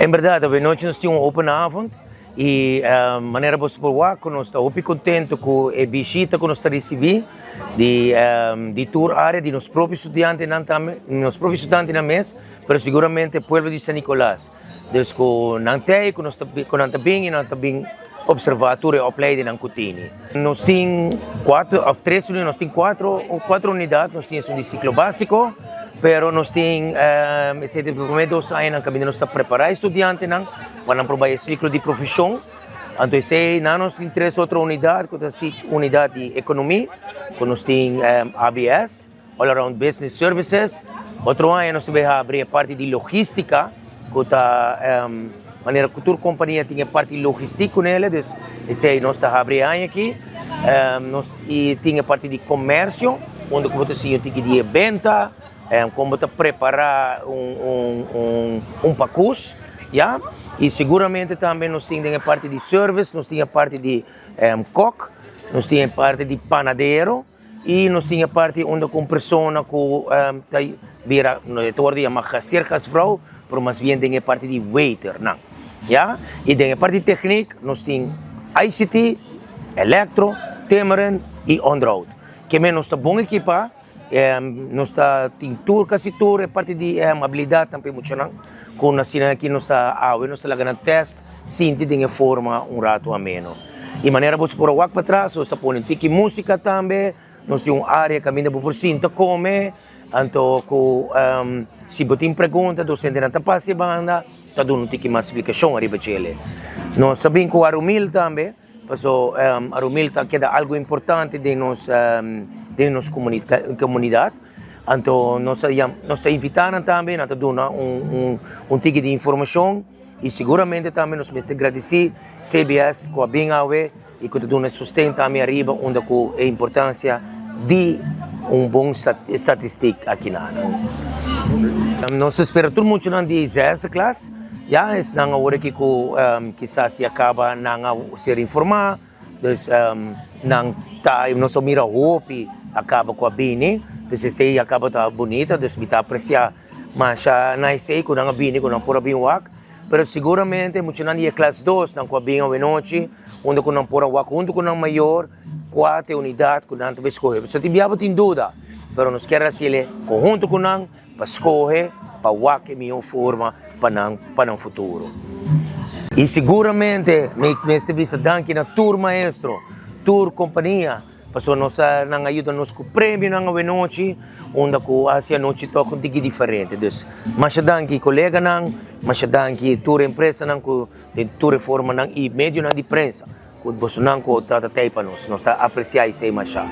En berdad, awenochi nos tin un open avond y manera boso por wak cu nos ta hopi contento cu e bishita cu nos ta ricibi di di tur area di nos propio studiantenan tambe, nos propio studiantenan mes, pero siguramente pueblo di San Nicolas. Dus cu nan tey cu nos ta cu nan ta bin y nan ta bin observa tur e opleidingnan cu tini. Nos tin cuatro of tres nos tin cuatro cuatro unidad, nos tin esun di ciclo basico, pero nos tin esey ta e prome dos añanan caminda nos ta prepara e studiantenan pa nan por bay e ciclo di profesion. Anto esey nan nos tin tres otro unidad cu ta unidad di economia cu nos tin ABS. All Around Business Services. Otro aña nos ta bay habri e parti di logistica cu ta manera cu tur compania tin e parti logistic cu nele, dus esey nos ta habri e aña aki. Nos y tin e parti di comercio unda cu bo ta siña un tiki di e benta, con bo ta prepara un un pacus, ya. Y seguramente tambe nos tin den e parti di service, nos tin e parti di kok, nos tin e parti di panadero. I nos tin e parti unda ku un persona ku ta bira, no e ta wòrdu yamá gasheer, gasvrouw, pero mas bien den e parti di waiternan, ya. I den e parti teknik nos tin ICT, elektro, timmeren i onderhoud. Ke men nos ta bon ekipá, nos ta tin tur kasi tur e parti di abilidatnan pa e muchanan ku asina aki nos ta awe nos ta laga nan tèst sinti den e forma un rato ameno. I manera bo por a wak patras, nos ta pone tiki músika tambe, nos tin un área kaminda bo por sinta kome, anto ku si bo tin pregunta dosentenan ta pasa e banda, ta duna un tiki mas splikashon ariba djele. Nos ta bin ku Arumil tambe, paso Arumil ta keda algu importante den nos den nos komunidat, anto nos ta nos ta invitá nan tambe, nan ta duna un un tiki di informashon. Y seguramente tambe nos mester gradici CBS cu a bin awe y cu ta duna sosten tambe ariba unda cu e importancia di un bon statistic aki na. Nos ta spera tur muchanan di zesde klas, ya esnan awor aki cu kisas ya caba nan a ser informa, dus nan ta nos a mira hopi a caba cu a bini, dus esey a caba ta bunita, dus mi ta aprecia. Masha na esei ku nan a bini ku nan por a bin wak, pero siguramente muchanan di e klas dos nan ku a bin awenochi unda ku nan por a wak huntu ku nan mayor kua ta e unidat ku nan ta bai skohe. Pasobra tin bia bo tin duda, pero nos kier hasi el konhunto ku nan pa skohe pa wak e mihó forma pa nan pa nan futuro. I siguramente mi mester bisa danki na tur maestro, tur kompania. Pasobra nos a nan a yuda nos ku premionan awenochi, unda ku a hasi anochi tòg un tiki diferente. Dus, masha danki koleganan, masha danki tur empresanan ku den tur e formanan i medionan di prensa ku bosonan ku ta ta tei pa nos. Nos ta apresiá esei masha.